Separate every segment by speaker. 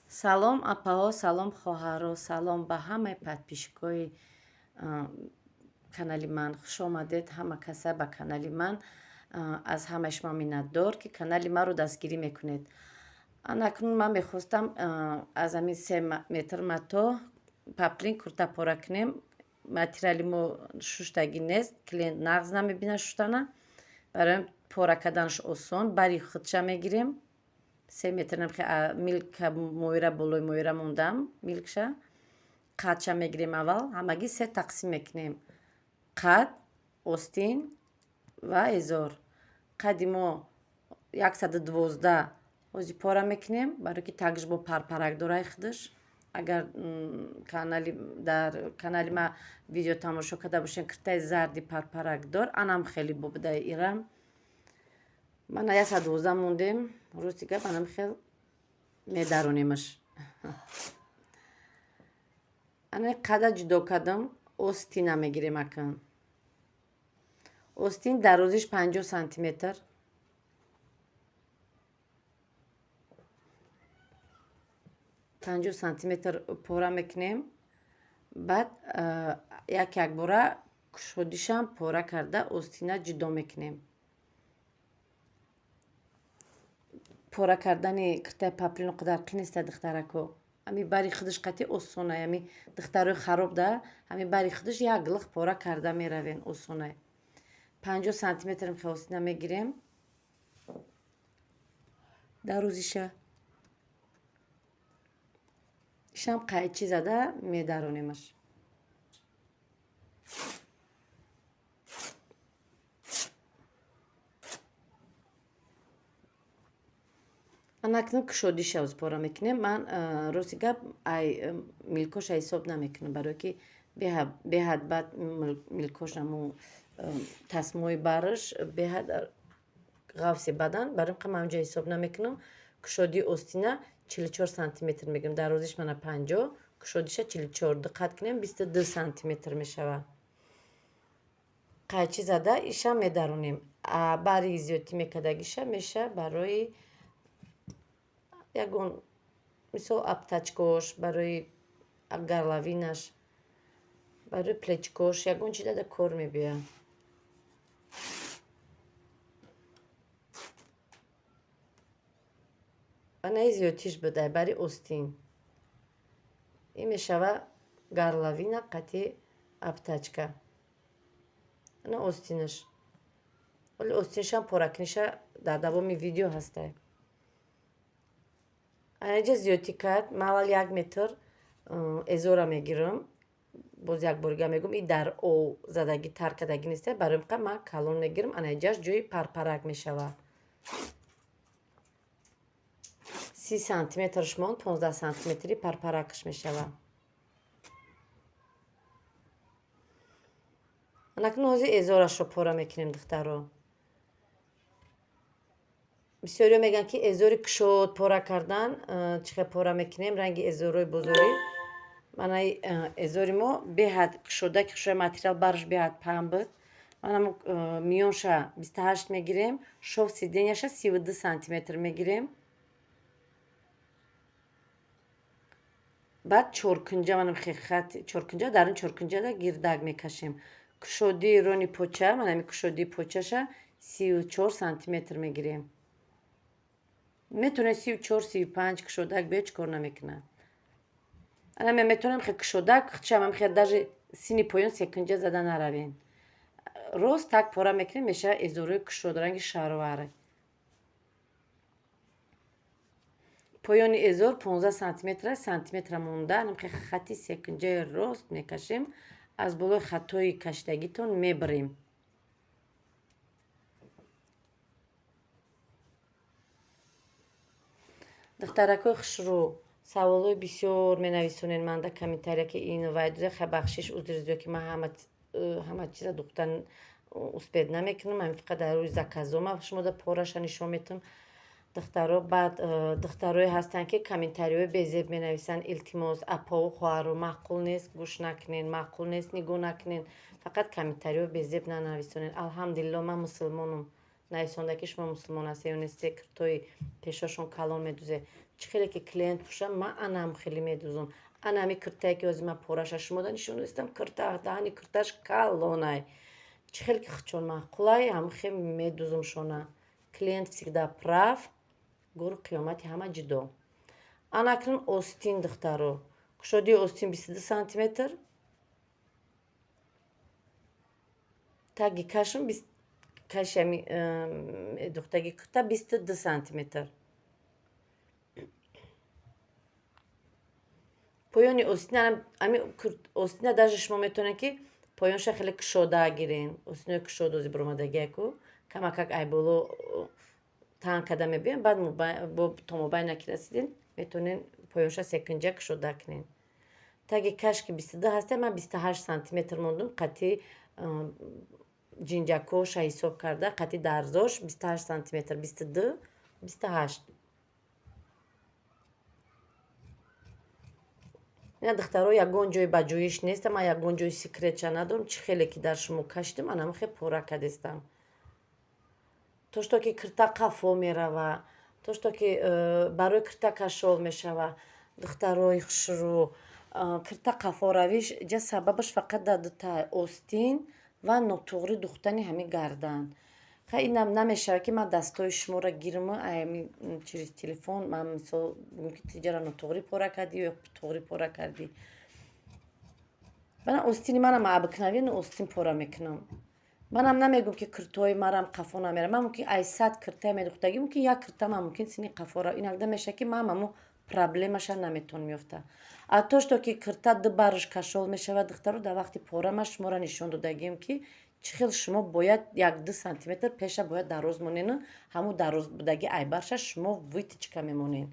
Speaker 1: Салом, апаҳо, салом, хоҳаро, салом ба ҳамаи подписчикои канали ман. Хуш омадед ҳама каса ба канали ман. Аз ҳамаи шумо миннатдор, ки канали маро дастгирӣ мекунед. Анакнун ман мехостам аз ҳамин 3 метр мато паплин курта пора кунем. Материали мо шуштагӣ нест, клиент нағз намебинад шуштана. Барои пора карданаш осон, бари худша мегирем. 3 метр милка моира болои моира мондам, милкша. Қадша мегирем аввал, ҳамагӣ се тақсим мекунем. Қад, остин ва эзор. Қади мо 112 ҳози пора мекунем, барое ки тагш бо парпарак дорай худаш. Агар дар канали ма видео тамошо карда бошем, киртаи зарди парпарак дор, анам хеле бобудаи ирам. Мана 112 мондем, рости гап анам хел медаронемаш. Ана қада ҷудо кардам, остина мегирем акн. Остин дарозиш 50 сантиметр. 50 сантиметр пора мекунем. Баъд як якбора кушодишам пора карда остина ҷудо мекунем. Пора кардани киртаи паплин қадар қин неста, духтарако. Ҳами бари худаш қатӣ осонай, ҳами духтарои хароб да, ҳами бари худаш як лиқ пора карда меравен, осонай. 50 сантиметр мехе остина мегирем. Дарозиша. Ишам қайчи зада медаронемаш. Анакнун кушодиша оз пора мекунем. Ман рости гап ай милкоша ҳисоб намекунам, барое ки беҳад бад милкош аму тасмои бараш беҳад ғафси бадан, барои ин ман онҷа ҳисоб намекунам. Кушодии остина 44 сантиметр мегирем, дарозиш мана 50, кушодиша 44, диққат кунем, 22 сантиметр мешавад. Қайчи зада иша медаронем. Бари зиёдтӣ мекардагиша меша барои ягон мисол обтачкош, барои горловинаш, барои плечкош ягон чи дада кор мебиёяд. Анаи зиёдтиш будай бари остин. Ин мешава горловина қати обтачка. Ана остинаш. Вале остинашам поракниша дар давоми видео ҳастай. Анаҷа зиёдтӣ кард, ман аввал 1 метр эзора мегирам. Боз як борига мегӯм, ин дар ов задагӣ тар кардагӣ нест, барои ин ман калон мегирам, анаҷаш ҷои парпарак мешавад. 30 сантиметрш монд, 15 сантиметри парпаракаш мешавад. Анакнун ҳозир эзорашро пора мекунем, духтаро. Бисёриҳо мегӯянд, ки эзори кушод пора кардан, чӣ хел пора мекунем, ранги эзорҳои бозорӣ. Мана эзори мо беҳад кушода, ки хушои материал барш беҳад паҳн буд. Мана мо миёнша 28 мегирем, шов сиденияша 32 сантиметр мегирем. Баъд чоркунҷа, манам хат чоркунҷа, дар ин чоркунҷада гирдак мекашем. Кушодии рони поча, мана ҳамин кушодии почаша 34 сантиметр мегирем. Метавонед 34, 35 кушодак биёд, чӣ кор намекунад. Ана ме метавонем хе кушодак, хчам ам хе даже сини поён секунҷа зада наравем. Рост так пора мекунем, мешавад эзорои кушод ранги шаровар. Поёни эзор 15 сантиметр аст, сантиметра монда, анам хе хати секунҷаи рост мекашем, аз болои хатои кашидагитон мебарем. Духтаракои хушрӯ, саволҳои бисёр менависонед ман дар комментария, ки ин вай дуза, хай бахшиш, узр зиёд, ки ман ҳама чиза духтан успед намекунам, ҳамин фақат дар рӯи заказома шумо да пораша нишон метам. Духтаро, баъд духтарое ҳастанд, ки комментариҳои безеб менависанд, илтимос, апову хоҳару, маъқул нест, гӯш накунед, маъқул нест, нигоҳ накунед, фақат комментариҳои безеб нанависонед. Алҳамдулилло, ман мусулмонам, Нависонда ки шумо мусулмон ҳастед ё нестед, киртои пешошон калон медузед. Чӣ хеле ки клиент пӯша, ман анам хеле медузам. Ана ҳами киртае ки ҳозир ман пораша шумода нишон додистам, кирта даҳани кирташ калонай. Чӣ хеле ки худшон маъқулай, ҳам хел медузумшона. Клиент всегда прав, гур қиёмати ҳама ҷудо. Ана акнун остин, духтаро. Кушодии остин 22 сантиметр. Таги кашм каши ҳами духтаги кирта 22 сантиметр. Поёни остина, ҳами остина даже шумо метавонед ки поёнша хеле кушода гирен. Остинои кушодози баромадагиаку камакак ай боло танг карда мебиён, баъд то мобайна ки расидин, метавонед поёнша секунҷа кушода кунед. Таги каш ки 22 ҳаста, ман 28 сантиметр мондум, қати ҷинҷакоша ҳисоб карда, қати дарзош 28 сантиметр, 22, 28. Ина духтаро, ягон ҷои ба ҷоиш нестам, ман ягон ҷои секретша надорам, чӣ хеле ки дар шумо кашидам, анам хел пора кардестам. То что ки кирта қафо мерава, то что ки барои кирта кашол мешава. Духтарои хушрӯ, кирта қафоравиш ҷа сабабаш фақат дар дута остин ва нотуғри духтани ҳамин гардан. Хай, инам намешава ки ман дастои шуморо гирму ами через телефон ман мисол бигӯм ки тиҷара нотуғри пора кардӣ ё туғри пора кардӣ. Мана остини манам обыкновенно остин пора мекунам. Манам намегӯм ки киртои марам қафо намерам. Ман мумкин ай 100 киртае медухтагӣ, мумкин як кирта ман мумкин сини қафора. Иногда мешава ки ман ҳамун проблемаша наметавонам ёфта. А то что ки кирта ду барш кашол мешавад, духтаро, дар вақти пора ман шуморо нишон додагием ки чӣ хел шумо бояд 1-2 сантиметр пеша бояд дароз монену ҳамун дароз будаги айбарша шумо вытачка мемонед.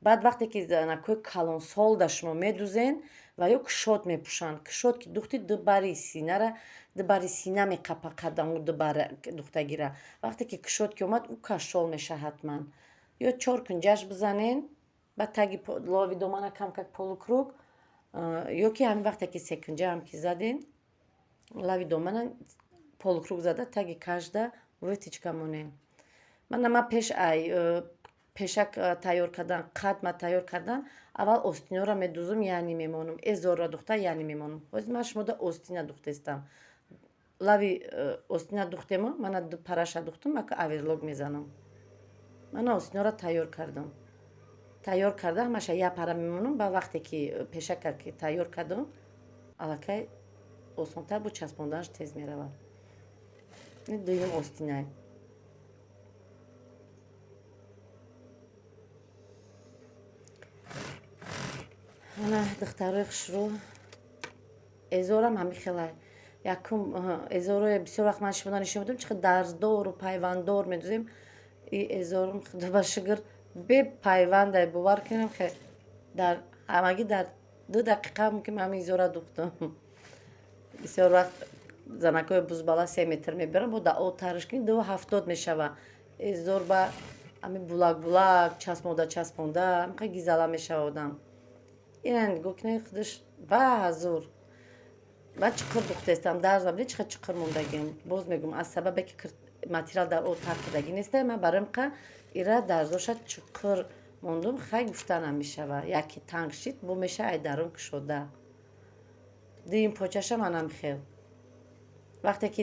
Speaker 1: Баъд вақте ки занакҳои калонсол да шумо медузен ва ё кушод мепӯшанд. Кушод ки духти, ду бари синара, ду бари сина меқапақад ҳамун ду бар духтагира. Вақте ки кушод ки омад, ӯ кашол мешавад ҳатман. Ё чор кунҷаш бизанен, баъд таги лови домана камкак полукруг, ё ки ҳамин вақте ки секунҷаам ки заден, лави домана полукруг зада, таги кажда вытачка монен. Мана ман пеш ай пешак тайёр кардан, қад ма тайёр кардан, аввал остинёро медузум, яъне мемонам. Эзорро духта, яъне мемонам. Ҳозир ман шумода остина духтестам. Лави остина духтему, мана ду параша духтум, мака оверлок мезанам. Мана остинёро тайёр кардам. Тайёр карда ҳамаша як пара мемонам, ба вақте ки пешака ки тайёр кардам, аллакай осонтар бо часпонданаш тез меравад. Ин дуюм остинай. Ана духтарои хушрӯ, эзорам ҳамин хелай. Якум эзорое бисёр вақт ман шумода нишон медодам, чӣ хел дарздору пайванддор медузем. И эзорум, худо ба шукр, бепайвандай, бовар кунем, дар ҳамагӣ дар 2 дақиқа мумкин ман ҳамин эзора духтам. Бисёр вақт занакҳои бузбала 3 метр мебарам, бо да о тарш кунӣ 2,70 мешава. Эзор ба ҳамин булак-булак часпонда часпонда ҳамин гизала мешава одам. Ина нигоҳ кунед, худаш ба ҳазур. Ман чиқир духтестам, дарз набинед чӣ қадр чиқир мондагиам. Боз мегӯм, аз сабабе ки материал дар о тар кардагӣ неста, ман барои қа ира дарзоша чиқир мондум, хай гуфта намешава. Яке танг шид, бо меша ай дарун кушода. Дуюм почаша манам хел. Вақте ки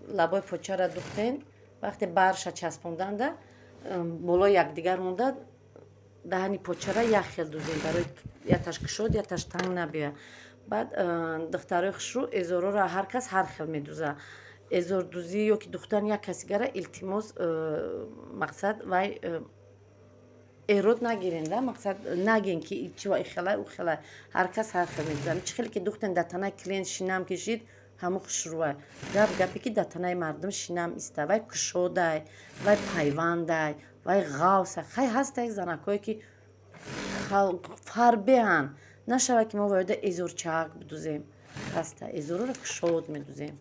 Speaker 1: лабои почара духтен, вақте барша часпонданда, болои якдигар монда, даҳани почара як хел дузем, барои яташ кушод, яташ танг набиёяд. Баъд духтарои хушрӯ, эзорҳоро ҳар кас ҳар хел медуза. Эзордузӣ ё ки духтани як касигара, илтимос, мақсад вай эрод нагирен, да, мақсад нагин ки чӣ ва ихелай, ӯ хелай. Ҳар кас ҳар хел медуза. Чӣ хеле ки духтен, дар танаи клиент шинам кишид, ҳамун хушрӯвай. Гап гапе ки дар танаи мардум шинам иста, вай кушодай, вай пайвандай, вай ғавса. Хай, ҳастак занакҳое ки фарбеҳанд. Нашавад ки мо воида эзорчаак бидузем. Ҳаста эзорҳоро кушод медузем.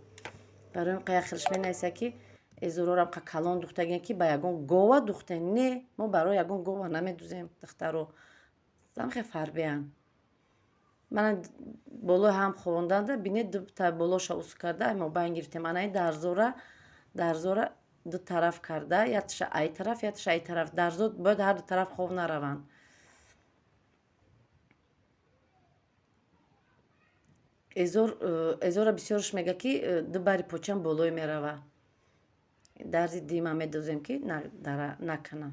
Speaker 1: Барои ин як хелш менависа ки эзорҳоро қа калон духтагем, ки ба ягон гова духтем. Не, мо барои ягон гова намедузем, духтаро. Замхе фарбеҳанд. Мана болои ҳам ховонданда бинед, дута болоша усу карда, ай мобайн гирифтем. Ана ин дарзора Ду тараф карда, якташа ай тараф, якташа ай тараф. Дарзо бояд ҳар ду тараф хов нараванд. Эзор, эзора бисёрш мега, ки ду бари почам болой мерава. Дарзи дима медозем, ки накана.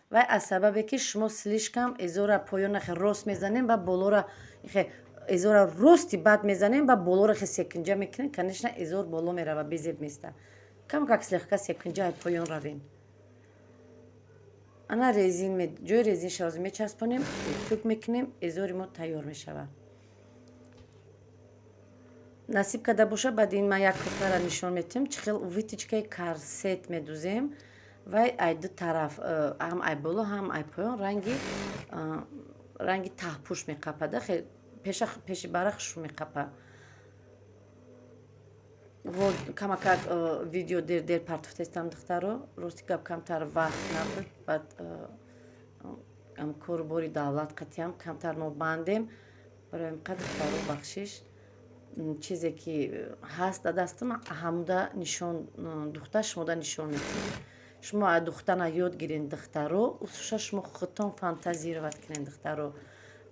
Speaker 1: Вай аз сабабе, ки шумо слишком эзора поёна хе рост мезанем ва болора хе эзора рости бад мезанем ва болора хе секинҷа мекунем, конечно, эзор боло мерава, безеб места. Кам как слегка секинҷа ай поён равем. Ана резин, ҷои резин шавози мечаспонем, тӯк мекунем, эзори мо тайёр мешавад. Насиб карда боша, баъди ин ман як куртара нишон метиҳам, чӣ хел вытачкаи корсет медузем. Вай ай ду тараф, ҳам ай боло, ҳам ай поён ранги таҳпӯш меқапада, пеша пеши бара хушу меқапа. Камакак видео дер дер партофтестам, духтаро. Рости гап, камтар вақт набуд. Баъд кору бори давлат қатиам камтар мо бандем. Барои ҳамин қадр, духтаро, бахшиш. Чизе ки ҳаст дар дастам, ҳамуда нишон духта шумода нишон медиҳем. Шумо аз духтана ёд гирен, духтаро, усуша шумо худтон фантазировать кунен, духтаро.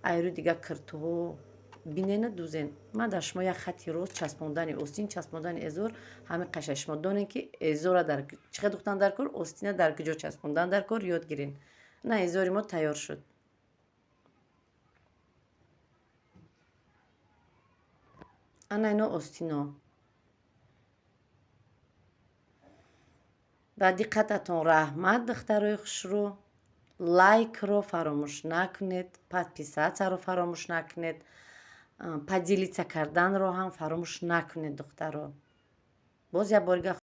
Speaker 1: Айрӯи дига киртуҳо бинена дузен. Ман дар шумо як хати рост часпондани остин, часпондани эзор ҳамин қаша. Шумо донем, ки эзора дар чӣ хел духтан дар кор, остина дар куҷо часпондан дар кор, ёд гирен. На, эзори мо тайёр шуд. Ана ино остино. Ба диққататон раҳмат, духтарои хушрӯ. Лайкро фаромӯш накунед, подписатьсяро фаромӯш накунед, поделиться карданро ҳам фаромӯш накунед, духтаро. Боз як борига.